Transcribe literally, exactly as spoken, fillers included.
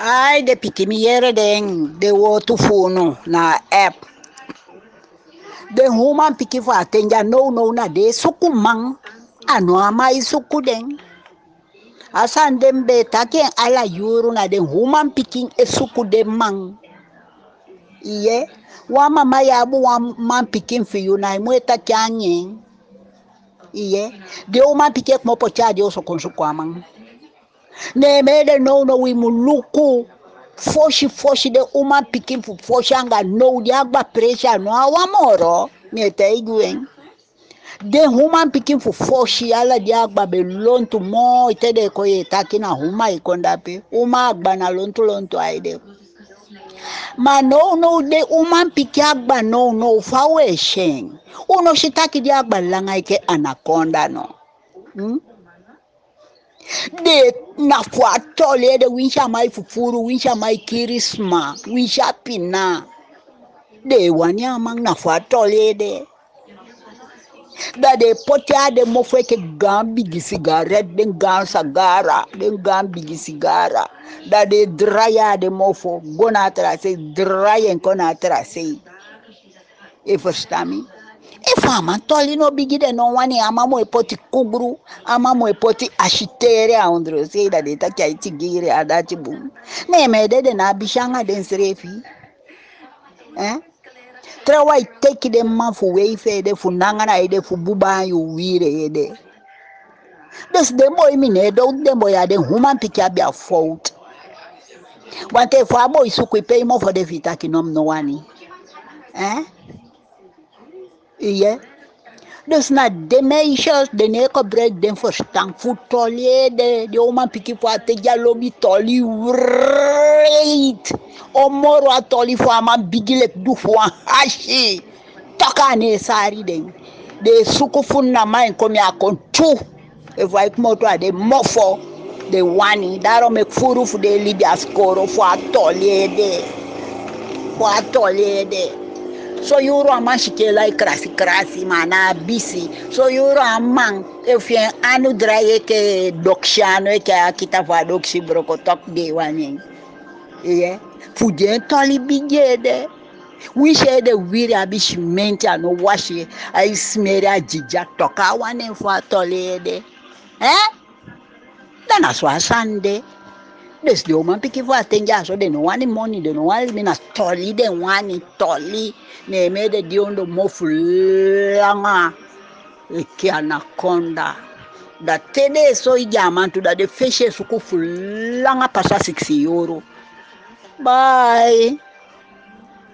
Ai, den pikin, mi yere den, den wowtu fu unu na app. Den umanpikin fu a ten ya nownow na den e suku man. A no a man e suku den. A sani de mi be e taki en ala yuru, na den umanpikin e suku den man. Iya, wan mama ya abi wan manpikin fi yu, na i mu e taki anga en. Iya, den umanpikin e komopo te a den osu kon suku a man. Ne mi e de nownow, wi mu luku. Fosi fosi den umanpikin fu fosi anga now, den agba presi a no a wan moro, mi e taigi u en. Den umanpikin fu fosi, ala den agba be lontu moo. Ete den e kon, yu e taki na uman e kon dape. Uman agba na lontu lontu a ede. Ma nownow den umanpikin agba nownow, fa u e si en? U no si taki den agba langa enke anakonda no? Hmm? Den na fu a toli ede, winsi a man e fufuru, winsi a man e kiri sma, winsi a pina. Den e wani a man na fu a toli ede. Da den e poti a den mofu enke gaan bigi sigaret, den gaan sagara, den gaan bigi sigara. Da den e drai a den mofu go na a tra sei, drai en kon na a tra sei. I fusutan mi? Efu a man toli no bigi, den no wani, a man mu e poti kugru, a man mu e poti asiteri a ondoo sei, da den taki ai tigiri, a dati bun. Ne mi e de, den ná abi san anga densrefi. Eh? Trawan, i teki den man fu wei fu ede, fu nanga na ede, fu buba anga yu wiri ede. Dus den boi, mi no e dowtu den boi, a den umanpikin abi a fowtu. Want efu a boi suku i, pe i mofu de fi i taki no, mi no wani? Eh? Iya. Dus na den meisjes, den no e kobroiki den fusutan fu toli ede. Den umanpikin fu a ten ya lobi toli wreed. On moro a toli fu a man bigi leki du fu wan hasi. Toku a no e sari den. Den e suku fu na man e kon, mi á kon tu. Efu ai komoto a den mofu, den wani. Daarom meke furu fu den e libi a sikoro fu a toli ede. Fu a toli ede. Son yuru a man sikin e lai krasi krasi, ma a ná a bisi. Son yuru a man, efu en anu drai enke dokisi anu, enke a kita fu a dokisi broko, toku den e wani en. Iya. Fu den toli bigi ede. Winsi ede wiri, abi simenti, a no wasi, ai smeri a didya, toku a wani en fu a toli ede. Eh? Da na so a sani de. Dus den umanpikin fu a ten ya so, den no wani moni, den no wani libi, na toli den wani, toli. Ne mi e de, den ondoo mofu langa enke anakonda. Da te den e soi den a man tu, da den fesi e suku fu langa pasa sigisi yuru. Bye.